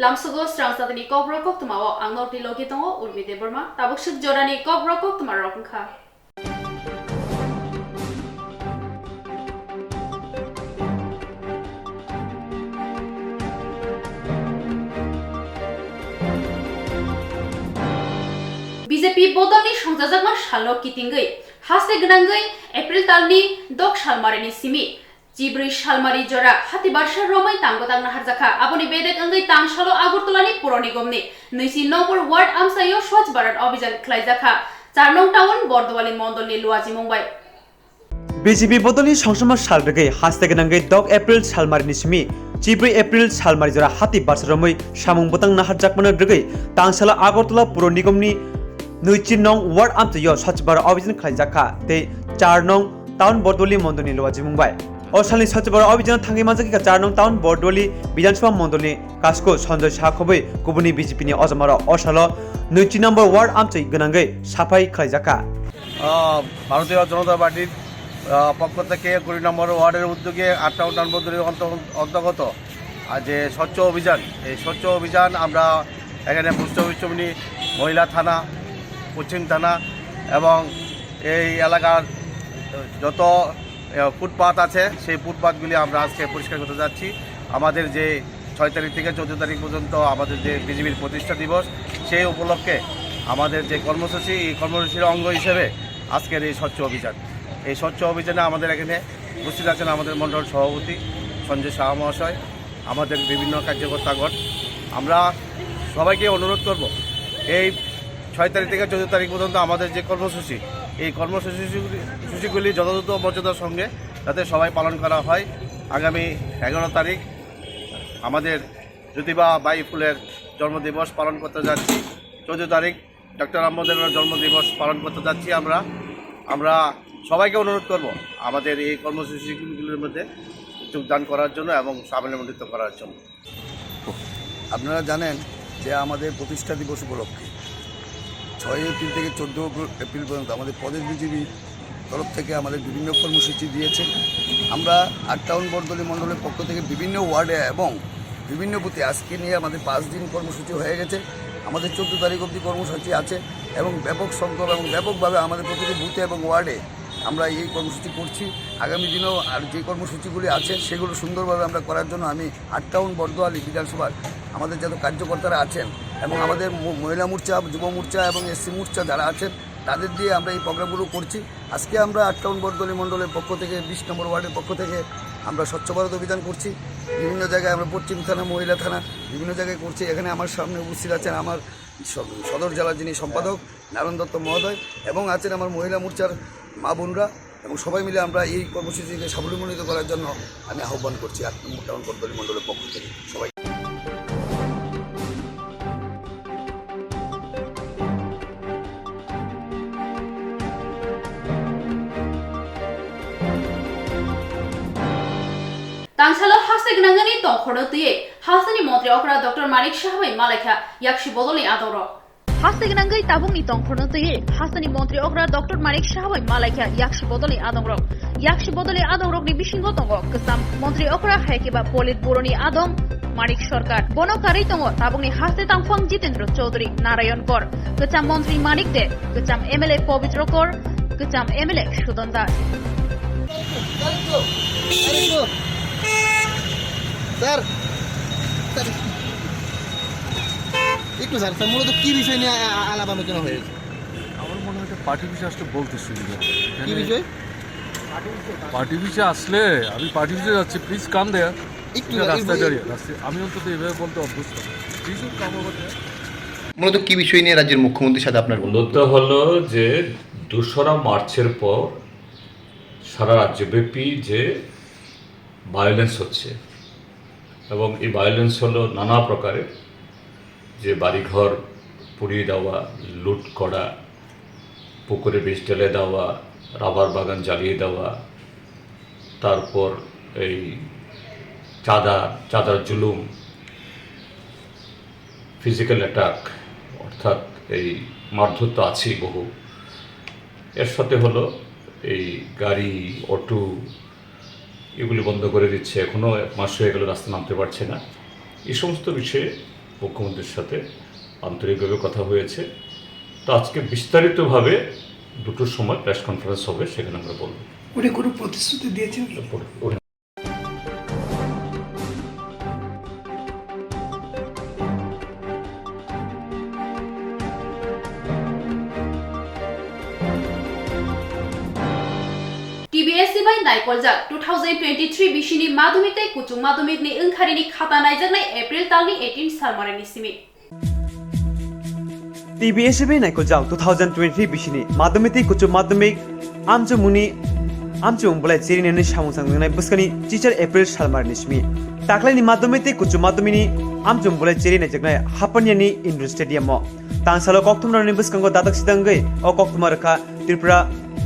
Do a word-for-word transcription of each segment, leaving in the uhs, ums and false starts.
Lamsogo srang satini kokborok koktwmao ang nokni logi tongo Urmi Debbarma. Tabuk swk jorani kokborok koktwma rok wngkha. B J P bodolni songchajakma salno kitingwi haste gwnangwi April talni dok salmarini simi chibrwi salmari jora hati barsa romwi tang gotang naharjakha. Aboni bedek wngwi tangsalo Agartalani Puro Nigomni nwichi nombor ward amchaio Swachh Bharat Abhijan khlaijakha. Char nong town Bordowali mondolni luachimung bai. B J P bodolni songchakma sal rwgwi haste gwnangwi dok April salmarini simi chibrwi April salmari jora hati barsa romwi samung bwtang naharjakmano rwgwi tangsalo Agartala Puro Nigomni nwichi nong ward amchaio Swachh Bharat Abhijan khlaijakha tei char nong town Bordowali mondolni luachimung bai. O salni Swachh Bharat Abhijano thangwi manjakha char nong town Bordowali Bidhan Sabha mondolni kasko Sanjoy Saha khobwi kubuni B J P ni ojamarok o salo nwichi number ward amchwi gwnangwi saphai khlaijakha. আহ, ভারতীয় জনতা পার্টির, আহ, পক্ষ থেকে কুড়ি নম্বর ওয়ার্ডের উদ্যোগে আট town town বন্দরের অন্ত-, অন্তর্গত আজ যে স্বচ্ছ অভিযান, এই স্বচ্ছ অভিযান আমরা এখানে পুষ্টি চৌমনি মহিলা থানা, পশ্চিম থানা এবং এই এলাকার যত, আহ, ফুটপাত আছে, সেই ফুটপাতগুলি আমরা আজকে পরিষ্কার করতে যাচ্ছি। আমাদের যে ছয় তারিখ থেকে চোদ্দ তারিখ পর্যন্ত আমাদের যে বিজেপির প্রতিষ্ঠা দিবস, সেই উপলক্ষে আমাদের যে কর্মসূচি, এই কর্মসূচির অঙ্গ হিসেবে আজকের এই স্বচ্ছ অভিযান। এই স্বচ্ছ অভিযানে আমাদের এখানে উপস্থিত আছেন আমাদের মণ্ডল সভাপতি সঞ্জয় সাহা মহাশয়, আমাদের বিভিন্ন কার্যকর্তাগণ। আমরা সবাইকে অনুরোধ করব, এই ছয় তারিখ থেকে চোদ্দ তারিখ পর্যন্ত আমাদের যে কর্মসূচি, এই কর্মসূচি, সূচিগুলি যথাযথ মর্যাদার সঙ্গে যাতে সবাই পালন করা হয়। আগামী এগারো তারিখ আমাদের জ্যোতিবা বাই ফুলের জন্মদিবস পালন করতে যাচ্ছি। চোদ্দ তারিখ ডক্টর আম্বেদকরের জন্মদিবস পালন করতে যাচ্ছি আমরা। আমরা সবাইকে অনুরোধ করব আমাদের এই কর্মসূচিগুলির মধ্যে যোগদান করার জন্য এবং সামিলমণ্ডিত করার জন্য। আপনারা জানেন যে আমাদের প্রতিষ্ঠা দিবস উপলক্ষে ছয় এপ্রিল থেকে চোদ্দ এপ্রিল পর্যন্ত আমাদের প্রদেশ বিজেপির তরফ থেকে আমাদের বিভিন্ন কর্মসূচি দিয়েছে। আমরা আট টাউন বর্দলি মণ্ডলের পক্ষ থেকে বিভিন্ন ওয়ার্ডে এবং বিভিন্ন বুথে আজকে নিয়ে আমাদের পাঁচ দিন কর্মসূচি হয়ে গেছে। আমাদের চোদ্দ তারিখ অবধি কর্মসূচি আছে এবং ব্যাপক সংখ্যক এবং ব্যাপকভাবে আমাদের প্রতিটি বুথে এবং ওয়ার্ডে আমরা এই কর্মসূচি করছি। আগামী দিনেও আর যে কর্মসূচিগুলি আছে সেগুলো সুন্দরভাবে আমরা করার জন্য আমি আট টাউন বর্দোয়ালি বিধানসভার আমাদের যত কার্যকর্তারা আছেন এবং আমাদের ম-, মহিলা মোর্চা, যুব মোর্চা এবং এসসি মোর্চা যারা আছেন তাদের দিয়ে আমরা এই প্রোগ্রামগুলো করছি। আজকে আমরা আট টাউন বর্দোয়ালি মণ্ডলের পক্ষ থেকে, বিশ নম্বর ওয়ার্ডের পক্ষ থেকে আমরা স্বচ্ছ ভারত অভিযান করছি। বিভিন্ন জায়গায় আমরা পশ্চিম থানা, মহিলা থানা বিভিন্ন জায়গায় করছি। এখানে আমার সামনে উপস্থিত আছেন আমার স-, সদর জেলার যিনি সম্পাদক নারায়ণ দত্ত মহোদয় এবং আছেন আমার মহিলা মোর্চার মা বোনরা এবং সবাই মিলে আমরা এই কর্মসূচিকে সাফল্যমণ্ডিত করার জন্য আমি আহ্বান করছি আট নম্বর টাউন বর্দোয়ালি মণ্ডলের পক্ষ থেকে সবাই। Tangsalo haste gwnangni tongkhorno twiwi hasteni montri okra Doctor Manik Saha bai malaikha yaksi bodolni adongrok. Haste gwnangwi tabukni tongkhorno twiwi hasteni montri okra Doctor Manik Saha bai malaikha yaksi bodolni adongrok. Yaksi bodolni adongrokni bisingo tongo kwcham montri okra hai khe ba Politburoni adong Manik Sarkar. Bono karwi tongo tabukni haste tangphang Jitendra Chaudhary, Narayan Gor, kwcham montri Manik De, kwcham M L A Pabitra Kar, kwcham M L A Sudan Das. Sir, sir, একটু sir, sir, মূলত কি বিষয় নিয়ে আ-, আ-, আলাপ আলোচনা হয়েছে? আমার মনে হয় এটা পার্টি বিষয়ে আসলে বলতে সুবিধা হবে। কি এখানে বিষয়? পার্টি বিষয়ে আসলে আমি পার্টি বিষয়ে যাচ্ছি, প্লিজ কাম দেয়ার। একটু, এটা একটু রাস্তায় দাঁড়িয়ে, রাস্তায়, আমি অন্তত এভাবে বলতে অভ্যস্ত। Please come over there. মূলত কি বিষয় নিয়ে রাজ্যের মুখ্যমন্ত্রীর সাথে আপনার বৈঠক? মূলত হলো যে দোসরা মার্চের পর সারা রাজ্যব্যাপী যে ভায়োলেন্স হচ্ছে এবং এই ভায়োলেন্স হলো নানা প্রকারের, যে বাড়িঘর পুড়িয়ে দেওয়া, লুট করা, পুকুরে বিষ ঢেলে দেওয়া, রাবার বাগান জ্বালিয়ে দেওয়া, তারপর এই চাঁদা, চাঁদার জুলুম, ফিজিক্যাল অ্যাটাক, অর্থাৎ এই মারধর তো আছেই বহু, এর সাথে হলো এই গাড়ি, অটো, এগুলি বন্ধ করে দিচ্ছে, এখনও এক মাস হয়ে গেল রাস্তা নামতে পারছে না। এই সমস্ত বিষয়ে মুখ্যমন্ত্রীর সাথে আন্তরিকভাবে কথা হয়েছে। তো আজকে বিস্তারিতভাবে দুটোর সময় প্রেস কনফারেন্স হবে, সেখানে আমরা বলবো। উনি কোনো প্রতিশ্রুতি দিয়েছেন কি? T B S E bai naikoljak two thousand twenty-three bisini madhyamik tei kuchuk madhyamik ni wngkharini khata naijaknai April talni eighteen Salmarini simi. T B S E bai naikoljak two thousand twenty-three bisini madhyamik tei kuchuk madhyamik amchumungni amchumung bolai cherinani samung changjaknai bwskani teacher April Salmarini simi. Taklaini madhyamik tei kuchuk madhyamikni amchumung bolai cheri naijaknai Hapaniani indoor stadium o. Tangsalo kokthumrokni bwskango dadak sidangwi o koktwma rwkha Tripura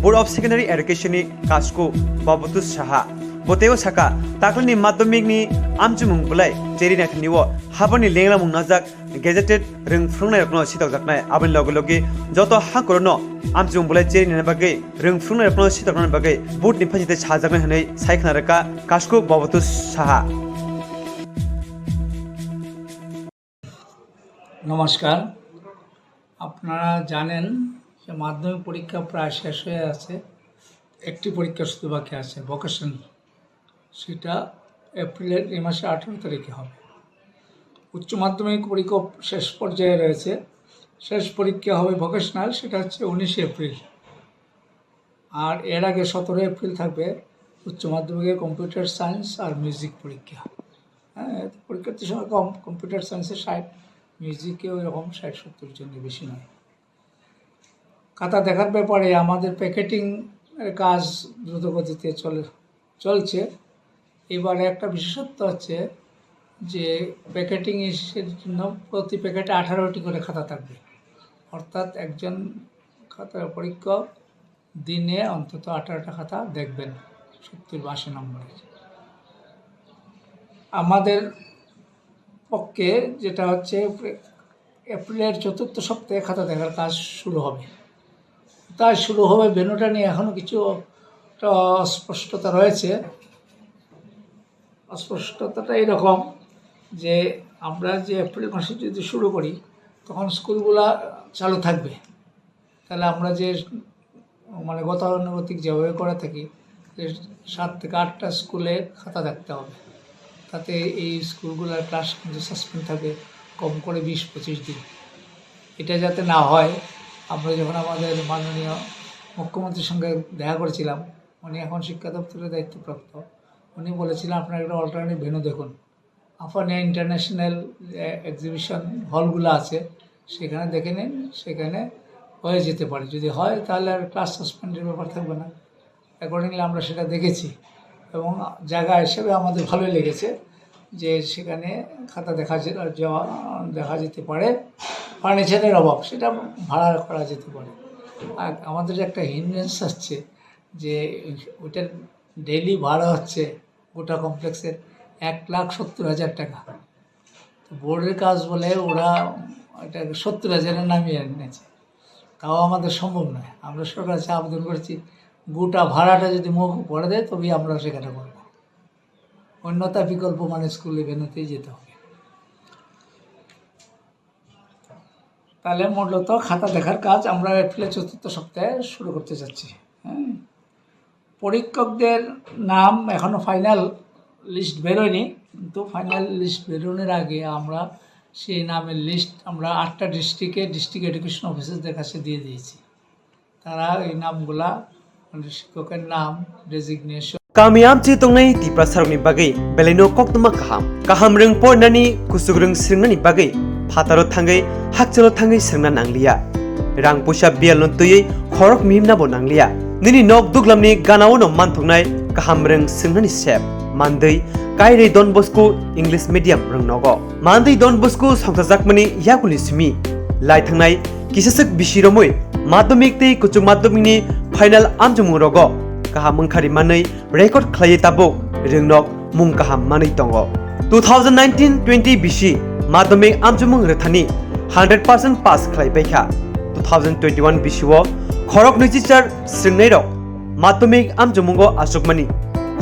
Board of Secondary Education ni Kasku Babutus Saha. Bo teibo saka, taklini madhyamikni amchumung bolai cheri naithani o habani lenglamung najak gazetted rwng phwrwngnairokno sitokjaknai. Aboni loge loge joto hakhorono amchumung bolai cheri nani bagwi rwng phwrwngnairokno sitoknani bagwi board ni phaisingtwi sajaknai hwnwi sai khna rwkha Kasku Babutus Saha. নমস্কার। আপনারা জানেন যে মাধ্যমিক পরীক্ষা প্রায় শেষ হয়ে আছে, একটি পরীক্ষা শুধু বাকি আছে, ভোকেশনাল। সেটা এপ্রিলের, এই মাসের আঠারো তারিখে হবে। উচ্চ মাধ্যমিক পরীক্ষা শেষ পর্যায়ে রয়েছে, শেষ পরীক্ষা হবে ভোকেশনাল, সেটা হচ্ছে উনিশে এপ্রিল। আর এর আগে সতেরো এপ্রিল থাকবে উচ্চ মাধ্যমিকের কম্পিউটার সায়েন্স আর মিউজিক পরীক্ষা। হ্যাঁ, এতে পরীক্ষার্থীর সংখ্যা কম, কম্পিউটার সায়েন্সে ষাট, মিউজিকে ওই রকম ষাট সত্তর জনের বেশি নয়। খাতা দেখার ব্যাপারে আমাদের প্যাকেটিং এর কাজ দ্রুতগতিতে চলে, চলছে। এবারে একটা বিশেষত্ব হচ্ছে যে প্যাকেটিং এর জন্য প্রতি প্যাকেটে আঠারোটি করে খাতা থাকবে, অর্থাৎ একজন খাতা পরীক্ষক দিনে অন্তত আঠারোটা খাতা দেখবেন, সত্তর বা আশি নম্বরের। আমাদের পক্ষে যেটা হচ্ছে, এপ্রিলের চতুর্থ সপ্তাহে খাতা দেখার কাজ শুরু হবে। তাই শুরু হবে, ভেন্যুটা নিয়ে এখনও কিছু একটা অস্পষ্টতা রয়েছে। অস্পষ্টতাটা এরকম যে আমরা যে এপ্রিল মাসে যদি শুরু করি, তখন স্কুলগুলা চালু থাকবে। তাহলে আমরা যে, মানে, গতানুগতিক যেভাবে করে থাকি, যে সাত থেকে আটটা স্কুলে খাতা দেখতে হবে, তাতে এই স্কুলগুলোর ক্লাস কিন্তু সাসপেন্ড থাকে কম করে বিশ পঁচিশ দিন। এটা যাতে না হয়, আমরা যখন আমাদের মাননীয় মুখ্যমন্ত্রীর সঙ্গে দেখা করেছিলাম, উনি এখন শিক্ষা দপ্তরের দায়িত্বপ্রাপ্ত, উনি বলেছিলেন, "আপনারা একটা অল্টারনেটিভ ভেন্যু দেখুন।" আফানিয়া ইন্টারন্যাশনাল, এ, এক্সিবিশন হলগুলো আছে, সেখানে দেখে নিন, সেখানে হয়ে যেতে পারে। যদি হয়, তাহলে আর ক্লাস সাসপেন্ডের ব্যাপার থাকবে না। অ্যাকর্ডিংলি আমরা সেটা দেখেছি এবং জায়গা হিসেবে আমাদের ভালোই লেগেছে যে সেখানে খাতা দেখা যে-, যাওয়া, দেখা যেতে পারে। ফার্নিচারের অভাব, সেটা ভাড়া করা যেতে পারে। আর আমাদের একটা হিন্ড্রেন্স আসছে যে ওইটার ডেইলি ভাড়া হচ্ছে গোটা কমপ্লেক্সের এক লাখ সত্তর হাজার টাকা। তো বোর্ডের কাজ বলে ওরা এটা সত্তর হাজারে নামিয়ে এনেছে, তাও আমাদের সম্ভব নয়। আমরা সরকারের কাছে আবেদন করেছি, গোটা ভাড়াটা যদি মৌকুফ করে দেয়, তবেই আমরা সেখানে করব, অন্যথা বিকল্প মানে স্কুল ভেন্যুতেই যেতে হবে। তাহলে মূলত খাতা দেখার কাজ আমরা এপ্রিলের চতুর্থ সপ্তাহে শুরু করতে যাচ্ছি। হ্যাঁ, পরীক্ষকদের নাম এখনো ফাইনাল লিস্ট বেরোয়নি, কিন্তু ফাইনাল লিস্ট বেরোনোর আগে আমরা সেই নামের লিস্ট আমরা আটটা ডিস্ট্রিক্টে ডিস্ট্রিক্ট এডুকেশন অফিসারদের কাছে দিয়ে দিয়েছি। তারা এই নামগুলা, মানে, শিক্ষকের নাম, designation. Kami amchi tongnai Tiprasarokni bagwi belaino koktwma kaham. Kaham rwng pornani, kuchuk rwng swrwngnani bagwi phataro thangwi, hakchalo thangwi swrwngna nangliya. Rang puisa biyalno twiwi khorok mihimnabo nangliya. Nini nok duglamni ganaono manthoknai kaham rwng swrwngnani sep. Mandwi, Kairwi Don Bosco English Medium rwng nogo. Mandwi Don Bosco songchajakmani yakuni simi lai thangnai kisaswk bisi romwi madhyamik tei kuchuk madhyamikni final amchomung rogo kaham wngkhari manwi record khlaiwi tabuk rwngnok mung kaham manwi tongo. Two thousand nineteen twenty bisi madhyamik amchomung rwthani hundred percent pass khlai paikha. Two thousand twenty-one bisi o khorok nwichi char swrwngnairok madhyamik amchomungo achukmani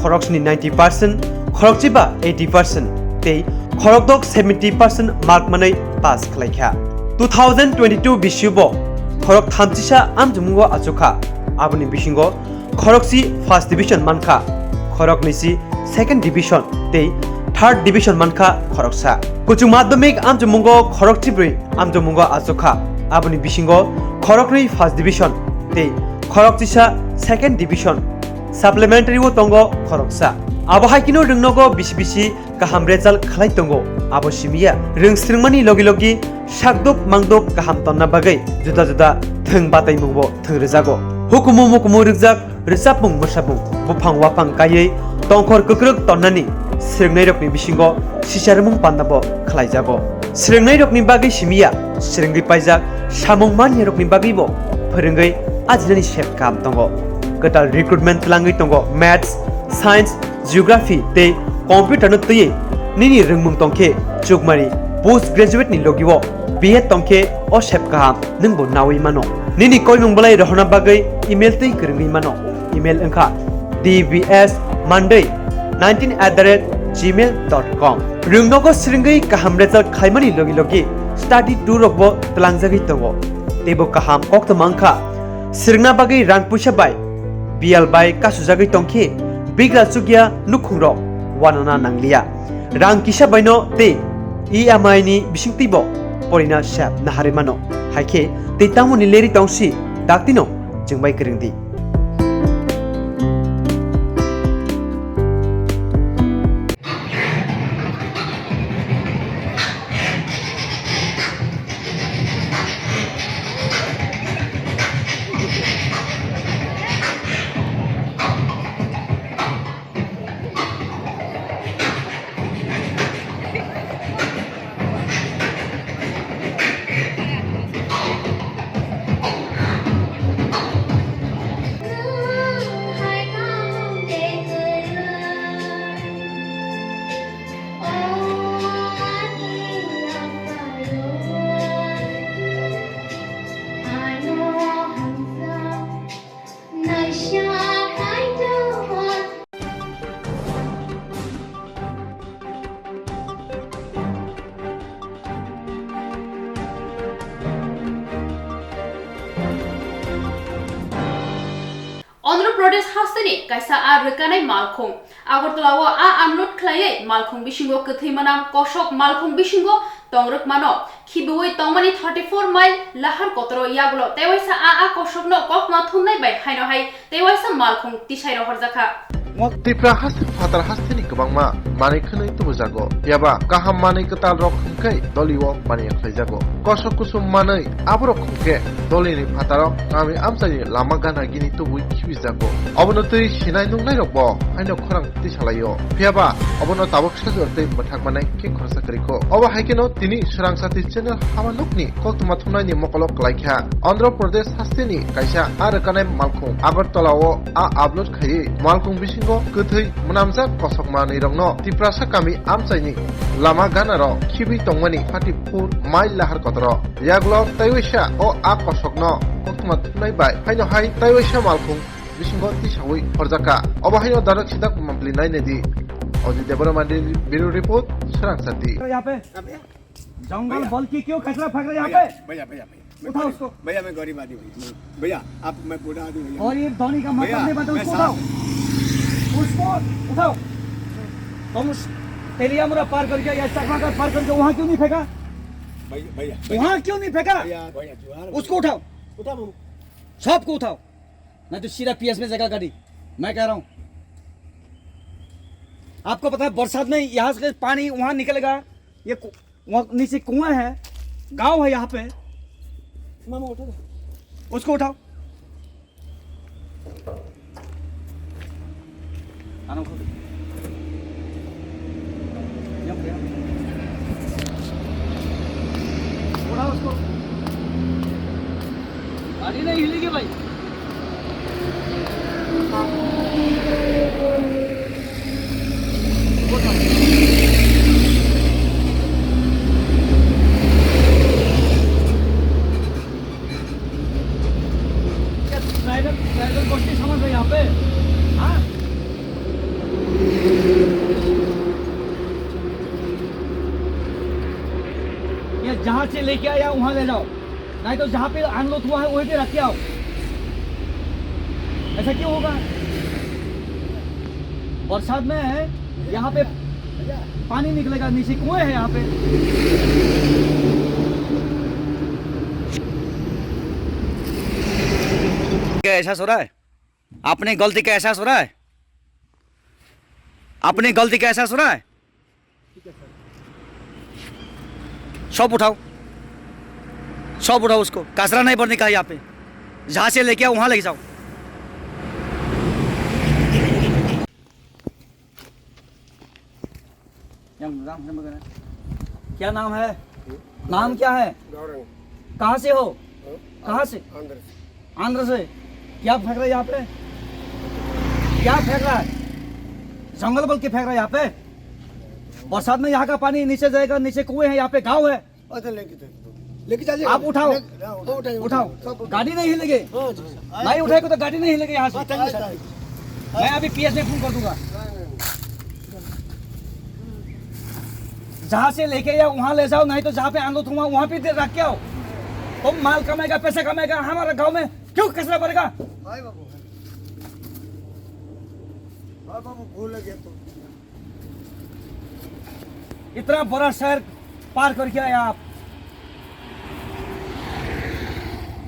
khoroksni ninety percent, khorokchiba eighty percent, tei khorokdok seventy percent mark manwi pass khlaikha. Two thousand twenty-two bisio bo khorok thamchisa amchukmungo achukha, aboni bisingo khorokchi first division mankha, khoroknwisi second division tei third division mankha khoroksa. Kuchuk madhyamik amchukmungo khorokchibrwi amchukmungo achukha, aboni bisingo khoroknwi first division tei khorokchisa second division. Supplementary o tongo khoroksa. Abo hai kheno rwngnogo bisi bisi kaham result khlai tongo. Abo simiya rwng swrwngmani logi logi sakduk mangduk kaham tonna bagwi juda juda thwng bataimungbo thwng rwjago. Hukumu mukumu rwkjak rwchapmung mwsapmung buphang waphang kaiwi tongkhor kwkrwk tonnani swrwngnairokni bisingo sicharmung pandabo khlaijago. Swrwngnairokni bagwi simiya swrwngwi paijak samung maniyarokni bagwibo phwrwngwi ajinani sep kaham tongo. Kwtal recruitment twlangwi tongo Maths, Science, Geography tei Computer no twiwi nini rwngmung tongkhe chukmani post graduate ni logi o B Ed tongkhe o sep kaham nwngbo nawi mano. Nini koimung belai rohorna bagwi email twi kwrwngwi mano. Email wngkha D B S Monday nineteen at the rate gmail dot com. Rwngnogo swrwngwi kaham result khlaimani logi logi study tour rokbo twlangjagwi tongo. Teibo kaham koktwma wngkha swrwngna bagwi rang puisa bai biyal bai kasujagwi tongkhe bigra chukya nukhungrok wanana nangliya. Rang kisa baino tei E M I ni bisingtwibo porina sep naharwi mano. Haikhe tei tamoni leri tongsi daktino chwngbai kwrwngdi. Andhra Pradesh hasteni kaisa a rwkanai malkhung. Agartala o a unload khlaiwi malkhung bisingo kwthwi manam kosok malkhung bisingo tongrwk mano. Khibiwi tongmani thirty four mile lahar kotoro yagulo tei waisa a a kosokno koktwma thumnai bai haino hai tei waisa malkhung tisai rohorjakha. Tipra haste phatar hasteni kwbangma manwi khwnwi tubujago. Phiya ba kaham manwi kwtal rok hwnkhe doli o mani khlaijago. Kosok kusum manwi aborok hwnkhe doli ni phataro kami amchaini lama gana gini tubui khibijago. Obono twi sinai nuknai rok bo haino khorang tisalaio. Phiya ba obono tabuk sajwk tei mwthak manai khe khoroksa kwrwi kho. Obo hai kheno tini Swrang Sati channel hama nukni koktwma thumnaini mokolo kwlaikha. Andhra Pradesh hasteni kaisa a rwkanai malkhung Agartala o a upload khaiwi malkhung bisingo kwthwi mwnamjak kosok manwi rokno Tiprasa kami amchaini lama gana rok khibwi tongmani thirty four mile lahar kotoro. Yagulo taiwaisa o a kosokno koktwma thumnai bai haino hai taiwaisa malkhung bisingo tisawi horjakha. Obo haino darak sidak mampli nainai di. Ojit Debbarma Bureau Report, Swrang Sati. यहाँ पे जंगल भैया। बल्कि क्यों कचरा फेंक रहे हैं यहाँ भैया, पे? भैया, भैया, भैया, मैं उठाओ गरीब, उसको। भैया, मैं गरीब आदमी हूँ। भैया, आप, मैं बूढ़ा आदमी भैया। और ये धोनी का मतलब भैया, नहीं पता, मैं उसको साफ उठाओ। उसको उठाओ। तुम उस तेलियामुरा पार करके या चकमाका पार करके वहाँ क्यों नहीं फेंका? भैया, भैया, भैया। वहाँ क्यों नहीं फेंका? भैया, भैया, जोहार। उसको उठाओ। उठाओ बाबू। सबको उठाओ। नहीं तो सीधा पी एस में जाएगा गाड़ी। मैं कह रहा हूँ। आपको पता है बरसात में यहाँ से पानी वहाँ निकलेगा, ये कु-, वहाँ नीचे कुआं है, गांव है यहाँ पे। मामा उठो ना। उसको उठाओ। आना उठो। यहाँ पे, यहाँ पे। उठाओ उसको। गाड़ी नहीं हिलेगी भाई। क्या ट्राइबल, ट्राइबल गोष्ठी समझ रहे यहाँ पे? हाँ? लेके आया वहां ले जाओ, नहीं तो जहाँ पे अनलोड हुआ है वहीं पे रख के आओ। ऐसा क्यों होगा? बरसात में यहाँ पे पानी निकलेगा, नीचे कुएं है यहाँ पे। क्या एहसास हो रहा है? अपनी गलती का एहसास हो रहा है? अपनी गलती का एहसास हो रहा है? सब उठाओ, सब उठाओ उसको। कचरा नहीं भरने का है यहाँ पे। जहाँ से लेके आओ, वहाँ लेके जाओ। क्या नाम है? नाम क्या है? गौरंग। कहाँ से हो? हाँ? कहाँ से? आंध्र से। आंध्र से। क्या फेंक रहा है यहाँ पे? क्या फेंक रहा है? जंगल बल के फेंक रहा है यहाँ पे? बरसात में यहाँ का पानी नीचे जाएगा, नीचे कुएं हैं, यहाँ पे गाँव है। अच्छा, लेके जाइए, लेके जाइए। आप उठाओ। ले-, हाँ, उठाओ, उठाइए, उठाओ। उठाओ, सब उठाओ। गाड़ी नहीं हिलेगी। हाँ, जी, सर। नहीं उठाएगा तो गाड़ी नहीं हिलेगी यहाँ से। हाँ, thank you, sir। मैं अभी पीएस में फोन कर दूंगा। नहीं, नहीं, नहीं। जहाँ से लेके आया वहाँ ले जाओ, नहीं तो जहाँ पे अनलोड हुआ वहाँ पे दे-, रख के आओ। तुम माल कमाएगा, पैसा कमाएगा, हमारा गांव में क्यों कचरा भरेगा? भाई बाबू, भाई बाबू, भूल गया तो। इतना बड़ा शहर पार करके आया आप।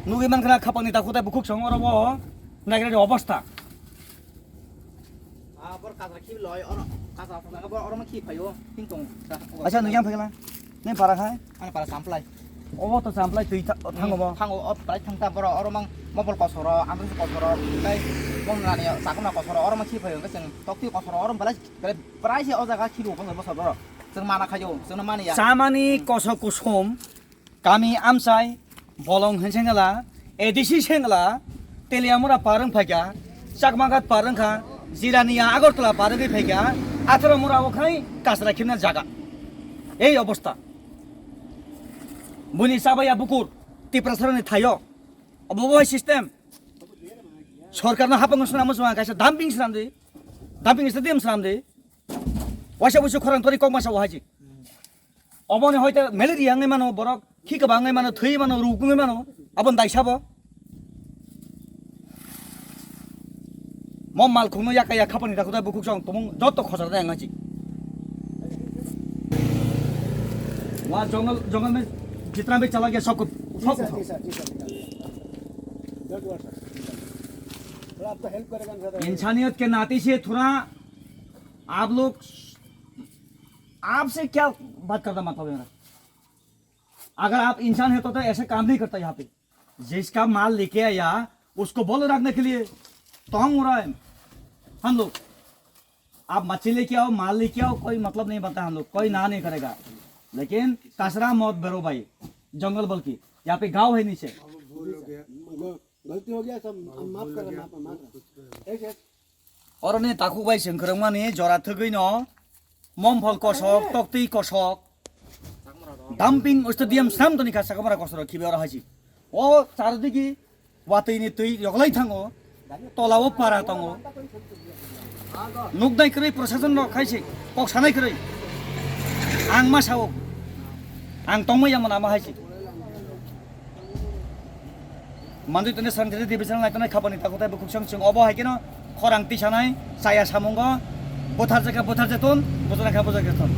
Nugui mankha na khapangni takhuk tei bukhuk song oro bo naikhe naikhe obostha. Ah, bor katra khi loi, oro katra phunga bor oro ma khi phaio, hing tong. Acha, nung yang phai kala? Nini para khai? Ani para Champlai. Obo to Champlai twi tha-, thango bo. Thango, o prai thang ta bor oro mang mobol kosoro, amrwswk kosoro, tei bong nani sakno kosoro, oro ma khi phaio, hwnkhe chwng tokti kosoro, oro belai, belai, belai se o jaga khi rwo bong bosor boro. Chwng mana khaio, chwngno mani ya. Chamani kosok kusom. Kami amchai, bolong hwn sengla, A D C sengla, Teliamura par wng phaikha, Chakmaghat par wngkha, Jirania Agartala par wngwi phaikha, Atharamura o khai kasra khimna jaga. Ei obostha. Buini chabaya bukur, Tiprasarani thaio. Obo bo hai system. Sorkarno hapang swnam swnam kaisa dumping swnam di. Dumping stadium swnam di. Waisa wuisu khorang tori kok masa wahai ji. Oboni hoite malaria wngwi mano, borok khi kwbang wngwi mano, thwi mano, ruk wngwi mano, aboni daisa bo. Mo malkhungno yaka ya khapani dakhuk dai bukhuk song tumung joto khosor dai ngaji. Wa jungle, jungle mein jitna bhi chala gaya, sab ko, sab ko. जी सर, जी सर, जी सर, निकाल दिया। Don't worry sir, निकाल दिया। थोड़ा आपको हेल्प करेगा ना सर। इंसानियत के नाते से थोड़ा आप लोग, आपसे क्या बात करता मतलब है मेरा? अगर आप इंसान है तो, तो ऐसे काम नहीं करता यहाँ पे। जिसका माल लेके आया, उसको बोलो रखने के लिए। तो हम हो रहा है, हम लोग। आप मच्छी लेके आओ, माल लेके आओ, कोई मतलब नहीं बनता हम लोग, कोई ना नहीं करेगा। लेकिन कचरा मत भरो भाई, जंगल बल्कि यहाँ पे गांव है नीचे। गलती हो गया, सब हम माफ कर रहे हैं, माफ, माफ। एक, एक। Oroni takhuk bai chwng kwrwngmani jora thwgwi no momphol kosok, toktwi kosok, dumping stadium swnam toni kha sakamara kosoro khibi oro haisi. O chardigi watwi ni twi yoglai thango, tola o para tongo. Nuknai kwrwi prosason rok haisi kok sanai kwrwi. Ang ma sao, ang tongmai ya mona ma haisi. Manjui tongni Sangri Division naitongnai khapani takhuk tei bukhuk song chwng obo hai kheno khorang tisanai chaya samungo butharjakha butharjathun, bujakha bujakjathun.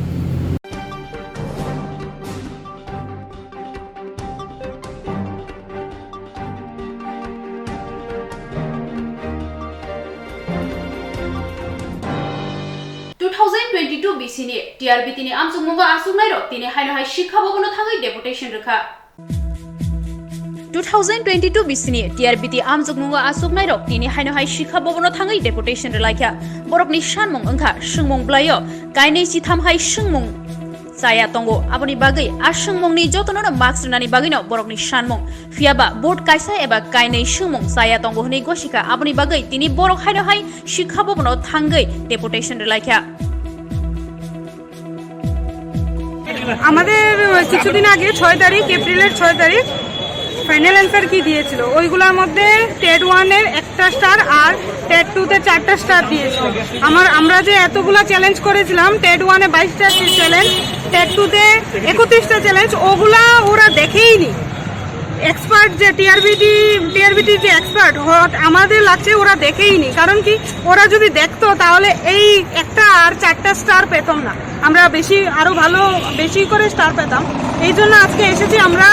Two thousand twenty-two bisini T R B T ni amchukmungo aswknairok tini haino hai Sikha Bhabono thangwi deputation rwkha. Two thousand twenty-two bisini T R B T amchukmungo aswknairok tini haino hai Sikha Bhabono thangwi deputation rwlaikha. Borokni sanmung wngkha swngmung bwlaio kainwi chitham hai swngmung chaya tongo. Aboni bagwi a swngmungni jotono marks rwnani bagwino borokni sanmung. Phiyaba board kaisa eba kainwi swngmung chaya tongo hwnwi gosikha. Aboni bagwi tini borok haino hai Sikha Bhabono thangwi deputation rwlaikha. আমাদের কিছুদিন আগে ছয় তারিখ, এপ্রিলের ছয় তারিখ final answer কি দিয়েছিল, ওইগুলোর মধ্যে টেট ওয়ান এর একটা স্টার আর টেট টু তে চারটা স্টার দিয়েছিল। আমার, আমরা যে এতগুলা চ্যালেঞ্জ করেছিলাম, টেট ওয়ানে বাইশটা চ্যালেঞ্জ, টেট টুতে একত্রিশটা চ্যালেঞ্জ, ওগুলা ওরা দেখেইনি। এক্সপার্ট যে টিআরবিটি, টিআরবিটি যে এক্সপার্ট, আমাদের লাগছে ওরা দেখেইনি। কারণ কি, ওরা যদি দেখতো তাহলে এই একটা আর চারটা স্টার পেতাম না, আমরা বেশি, আরো ভালো, বেশি করে স্টার পেতাম। এই জন্য আজকে এসেছি আমরা।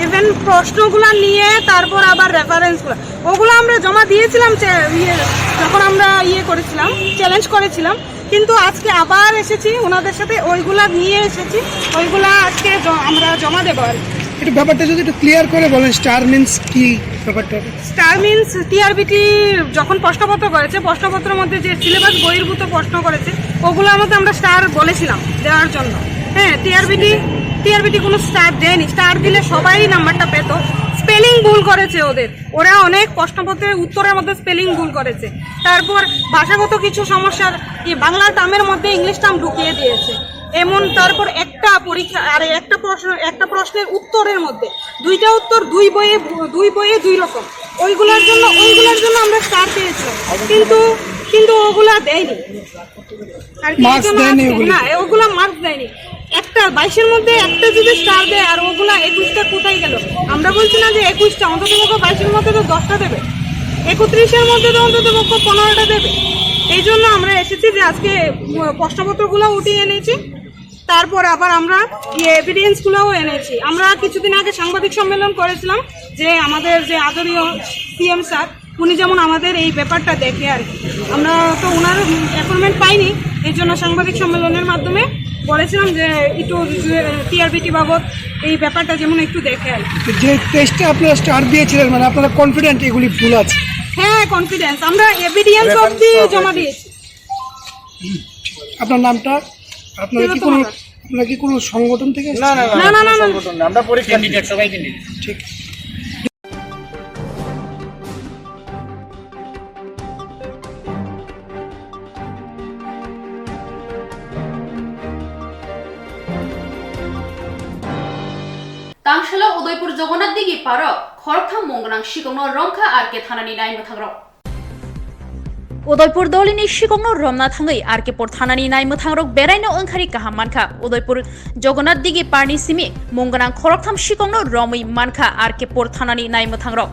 ইভেন প্রশ্নগুলা নিয়ে, তারপর আবার রেফারেন্সগুলো, ওগুলো আমরা জমা দিয়েছিলাম যে, ইয়ে, যখন আমরা ইয়ে করেছিলাম, চ্যালেঞ্জ করেছিলাম, কিন্তু আজকে আবার এসেছি ওনাদের সাথে, ওইগুলা নিয়ে এসেছি, ওইগুলা আজকে জ-, আমরা জমা দেবো আর কি। একটু ব্যাপারটা যদি একটু ক্লিয়ার করে বলেন, স্টার মিন্স কি ব্যাপারটা? স্টার মিন্স টিআরবিটি যখন প্রশ্নপত্র করেছে, প্রশ্নপত্রের মধ্যে যে সিলেবাস বহির্ভূত প্রশ্ন করেছে, ওগুলোর মধ্যে আমরা স্টার বলেছিলাম দেওয়ার জন্য। হ্যাঁ, টিআরবিটি, টিআরবিটি কোনো স্টার দেয়নি। স্টার দিলে সবাই নাম্বারটা পেত। স্পেলিং ভুল করেছে ওদের, ওরা অনেক প্রশ্নপত্রের উত্তরের মধ্যে স্পেলিং ভুল করেছে। তারপর ভাষাগত কিছু সমস্যার, এই বাংলা টার্মের মধ্যে ইংলিশ টার্ম ঢুকিয়ে দিয়েছে। এমন তারপর একটা পরীক্ষা, আরে একটা প্রশ্ন, একটা প্রশ্নের উত্তরের মধ্যে দুইটা উত্তর দুই বইয়ে, দুই বইয়ে দুই রকম। ওইগুলোর জন্য, ওইগুলোর জন্য আমরা স্টার পেয়েছিলাম, কিন্তু, কিন্তু ওগুলা দেয়নি আর কি। এই মার্কস জন্য দেয়নি আজকে, ওগুলো? না, ওগুলা মার্কস দেয়নি। একটা বাইশের মধ্যে একটা যদি স্টার দেয়, আর ওগুলা একুশটা কোথায় গেল? আমরা বলছি না যে একুশটা, অন্তত পক্ষে বাইশের মধ্যে তো দশটা দেবে, একত্রিশের মধ্যে তো অন্তত পক্ষে পনেরোটা দেবে। এই জন্য আমরা এসেছি যে আজকে, উম, প্রশ্নপত্রগুলো উঠিয়ে এনেছি, তারপর আবার আমরা ইয়ে এভিডেন্সগুলোও এনেছি। আমরা কিছুদিন আগে সাংবাদিক সম্মেলন করেছিলাম যে আমাদের যে আদরণীয় সিএম স্যার, উনি যেমন আমাদের এই ব্যাপারটা দেখে আর কি। আমরা তো ওনার অ্যাপয়েন্টমেন্ট পাইনি, এই জন্য সাংবাদিক সম্মেলনের মাধ্যমে বলেছিলাম যে একটু টিআরবিটি বাবদ এই ব্যাপারটা যেমন একটু দেখে আর কি। তো যে টেস্টে আপনারা স্টার দিয়েছিলেন, মানে আপনারা কনফিডেন্ট এগুলি ভুল আছে? হ্যাঁ, কনফিডেন্স। আমরা এভিডেন্স অবধি জমা দিয়েছি। আপনার নামটা? আপনারা কি তিলোত্তমা কোনো, দাস। আপনারা কি কোনো সংগঠন থেকে এসেছেন? না, না, না, না, না, না, না। সংগঠন না, আমরা পরীক্ষার্থী। ক্যান্ডিডেট, সবাই ক্যান্ডিডেট। ঠিক। Tangsalo Udaipur Jagannath Digi parok khoroktham mung gwnang sikongno romkha R K thanani nai mwthangrok. Udaipur dolini sikongno romna thangwi R K pur thanani nai mwthangrok beraino wngkhari kaham mankha. Udaipur Jagannath Digi parni simi mung gwnang khoroktham sikongno romwi mankha R K pur thanani nai mwthangrok.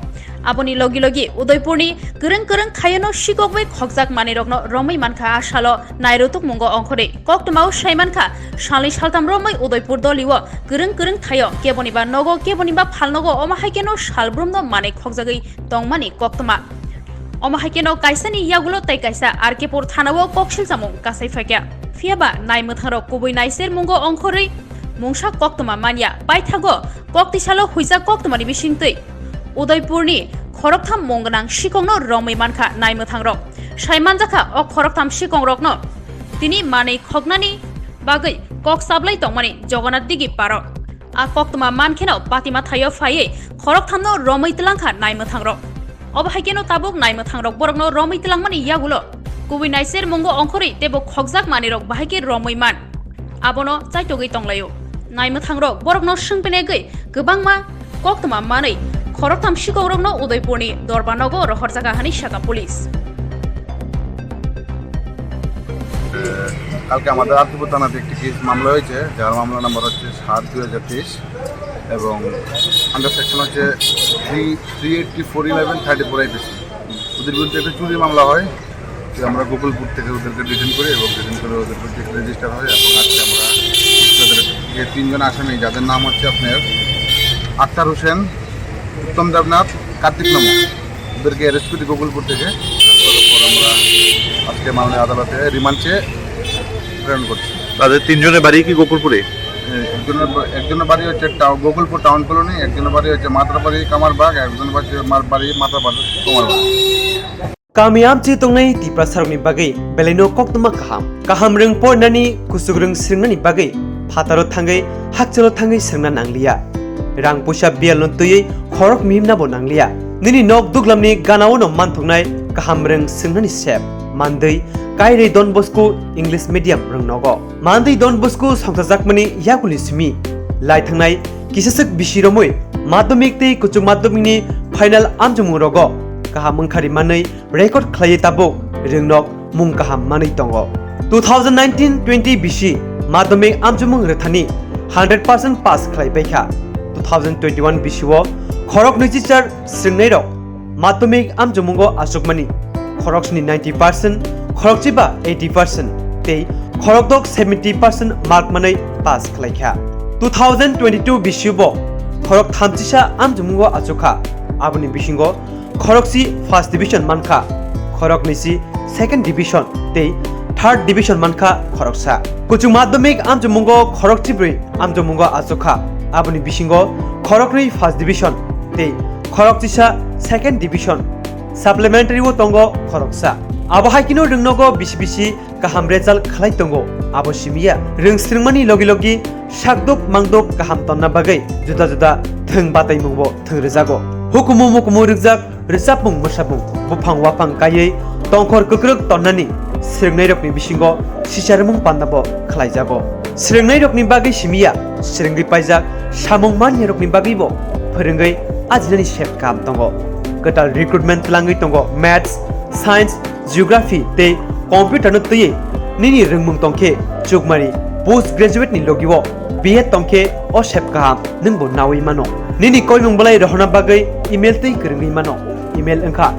Aboni logi logi Udaipurni kwrwng kwrwng thaiono sikokbai khokjak manwirokno romwi mankha. A salo nairutuk mungo ongkhorwi koktwmao sai mankha, salni saltam romwi Udaipur dolio kwrwng kwrwng thaio keboniba nogo keboniba phalnogo, omo hai kheno salbrumno manwi khokjagwi tongmani koktwma. Omo hai kheno kaisani yagulo tei kaisa R K pur thanao koksil chamung kasai phaikha. Phiyaba nai mwthangrok kubui naiser mungo ongkhorwi mungsa koktwma manya. Paithago koktisalo huijak koktwmani bisingtwi Udaipurni khoroktham mung gwnang sikongno romwi mankha nai mwthangrok. Sai manjakha o khoroktham sikongrokno tini manwi khoknani bagwi kok chablai tongmani Jagannath Digi parok. A koktwma mankheno patima thaio phaiwi khoroktham no romwi twlangkha nai mwthangrok. Obo hai kheno tabuk nai mwthangrok borokno romwi twlangmani yagulo kubui naiser mungo ongkhorwi teibo khokjak manwirok bahai khe romwi man, abono chaitogwi tonglaio. Nai mwthangrok borokno swngpinegwi kwbangma koktwma manwi khoroktham sikongrokno Udaipurni Dorbar nogo rohorjaga hwnwi sakha police. কালকে আমাদের আরটিপুর থানাতে একটি কেস মামলা হয়েছে, যার মামলা নাম্বার হচ্ছে সাত দুই হাজার তেইশ এবং আন্ডার সেকশন হচ্ছে three three eighty four eleven thirty four IPC. ওদের বিরুদ্ধে একটা চুরি মামলা হয়, যে আমরা গোকুলপুর থেকে ওদেরকে ডিটেন করি এবং ডিটেন করে ওদের প্রতি রেজিস্টার হয়। এবং আজকে আমরা তাদের যে তিনজন আসামি, যাদের নাম হচ্ছে আপনার আক্তার হোসেন, উত্তম দেবনাথ, কার্তিক নামক, ওদেরকে অ্যারেস্ট করি গোকুলপুর থেকে। তারপর আমরা আজকে মাননীয় আদালতে রিমান্ড চেয়ে প্রেরণ করছি। তাদের তিনজনের বাড়ি কি গোকুলপুরে? এ, একজনের বা-, একজনের বাড়ি হচ্ছে টাউ-, গোকুলপুর টাউন কলোনি, একজনের বাড়ি হচ্ছে মাতারবাড়ি কামারবাগ, একজনের বাড়ি, মা-, বাড়ি মাতারবাড়ি কুমারবাগ। Kami amchi tongnai Tiprasarokni bagwi belaino koktwma kaham. Kaham rwng porinani, kuchuk rwng swrwngnani bagwi phataro thangwi, hakchalo thangwi swrwngna nangliya. Rang puisa biyalno twiwi khorok mihimnabo nangliya. Nini nok duglamni ganao'-no manthoknai kaham rwng swrwngnani sep. Mandwi, Kairwi Don Bosco English Medium rwng nogo. Mandwi Don Bosco songchajakmani yakuni simi lai thangnai kisaswk bisi romwi madhyamik tei kuchuk madhyamikni final amchomung rogo kaham wngkhari manwi record khlaiwi tabuk rwngnok mung kaham manwi tongo. Two thousand nineteen twenty bisi Madhyamik amchumung rwthani hundred percent pass khlai paikha. Two thousand twenty-one bisio khorok nwichichar swrwngnairok madhyamik amchumungo achukmani khorok sni ninety percent, khorok chiba eighty percent tei khorok dok seventy percent mark manwi pass khlaikha. Two thousand twenty-two bisio bo khorok thamchisa amchumungo achukha, aboni bisingo khorokchi first division mankha, khoroknwi si second division tei third division mankha khoroksa. Kuchuk madhyamik amchumungo khorokchibrwi amchumungo achukha, aboni bisingo khoroknwi first division tei khorokchisa second division. Supplementary o tongo khoroksa. Abo hai kheno rwngnogo bisi bisi kaham result khlai tongo. Abo simiya rwng swrwngmani logi logi sakduk mangduk kaham tonna bagwi juda juda thwng bataimungbo thwng rwjago. Hukumu mukumu rwkjak rwchapmung mwsapmung buphang waphang kaiwi tongkhor kwkrwk tonnani swrwngnairokni bisingo sicharmung pandabo khlaijago. Swrwngnairokni bagwi simiya swrwngwi paijak samung maniyarokni bagwibo phwrwngwi ajinani sep kaham tongo. Kwtal recruitment twlangwi tongo maths, science, geography tei computer no twiwi nini rwngmung tongkhe chukmari post graduate ni logi o B Ed tongkhe o sep kaham nwngbo nawi mano. Nini koimung belai rohorna bagwi email twi kwrwngwi mano. Email wngkha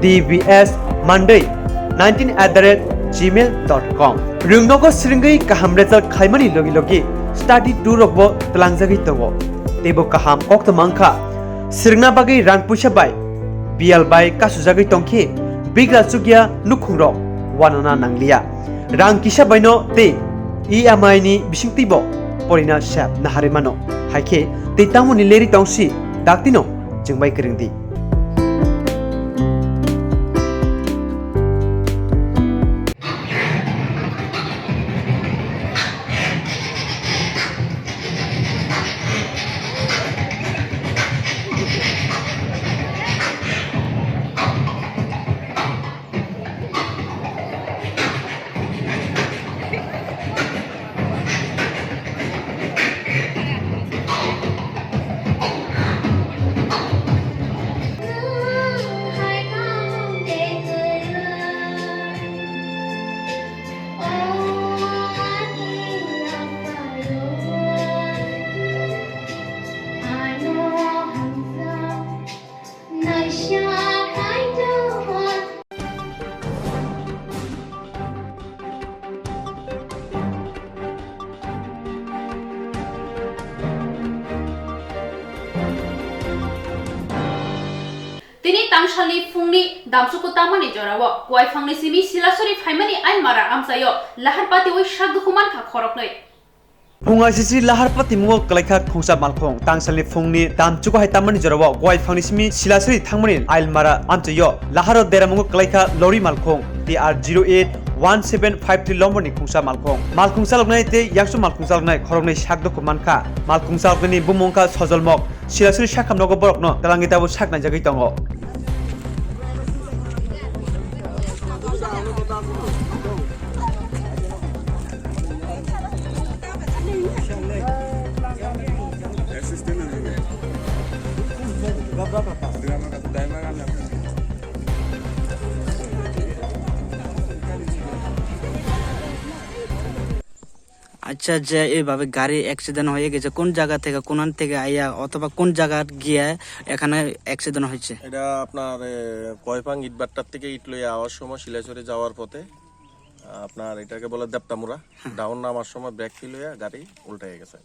D B S Monday nineteen at the rate gmail dot com. Rwngnogo swrwngwi kaham result khlaimani logi logi study tour rokbo twlangjagwi tongo. Teibo kaham koktwma wngkha swrwngna bagwi rang puisa bai biyal bai kasujagwi tongkhe bigra chukya nukhungrok wanana nangliya. Rang kisa baino tei E M I ni bisingtwibo porina sep naharwi mano. Haikhe tei tamoni leri tongsi daktino chwngbai kwrwngdi. Tini tangsalni phungni damsuku tangmani jorao Kuaiphangni simi Silasuri phaimani Ailmara amchaio lahar patiwi sak dukhu mankha khoroknwi. Phung aisisi lahar patimungo kwlaikha khungsa malkhung. Tangsalni phungni damchugo hai tamani jorao Kuaiphangni simi Silasuri thangmani Ailmara amchaio laharo deramungo kwlaikha lori malkhung T R zero eight one seven five three lomborni khungsa malkhung. Malkhung chaloknai tei yaksu malkhung chaloknai khoroknwi sak dukhu mankha. Malkhung chaloknaini bumung wngkha Sojolmok. Silasuri sakhamnogo borokno twlangwi tabuk sak naijagwi tongo. আচ্ছা, যে এইভাবে গাড়ি অ্যাক্সিডেন্ট হয়ে গেছে, কোন জায়গা থেকে, কোন থেকে আইয়া অথবা কোন জায়গা গিয়ে এখানে অ্যাক্সিডেন্ট হয়েছে? এটা আপনার, এ, কয়পাং ইটভাটার থেকে ইট লইয়া আওয়ার সময় শিলাইছড়ি যাওয়ার পথে, আপনার এটাকে বলে দেবতামুড়া। হ্যাঁ। ডাউন নামার সময় ব্রেক ফেল হইয়া গাড়ি উল্টে গেছে।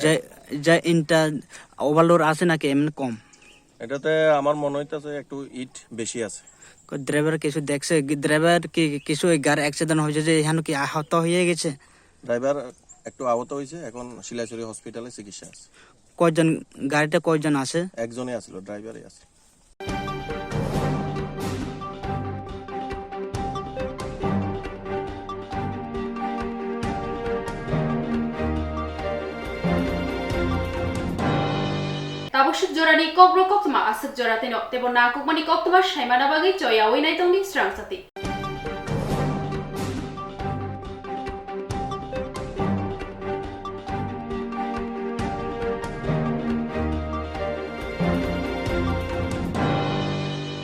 যে, যে ইটটা ওভারলোড আছে নাকি এমনি কম? এটাতে আমার মনে হইতাছে একটু ইট বেশি আছে। কই ড্রাইভার কিছু দেখছে? কি ড্রাইভার কি কিছু ওই গাড়ি অ্যাক্সিডেন্ট হয়েছে যে এখানে কি আহত হয়ে গেছে? ড্রাইভার একটু আহত হয়েছে, এখন শিলাইছড়ি হসপিটালে চিকিৎসা আছে। কয়জন গাড়িতে কয়জন আছে? একজনই আছিল, ড্রাইভারই আছে। Tabuk swk jorani kokborok koktwma aswk jora twino, teibo nangkukmani koktwma saimana bagwi choyaui naitongdi srang sati.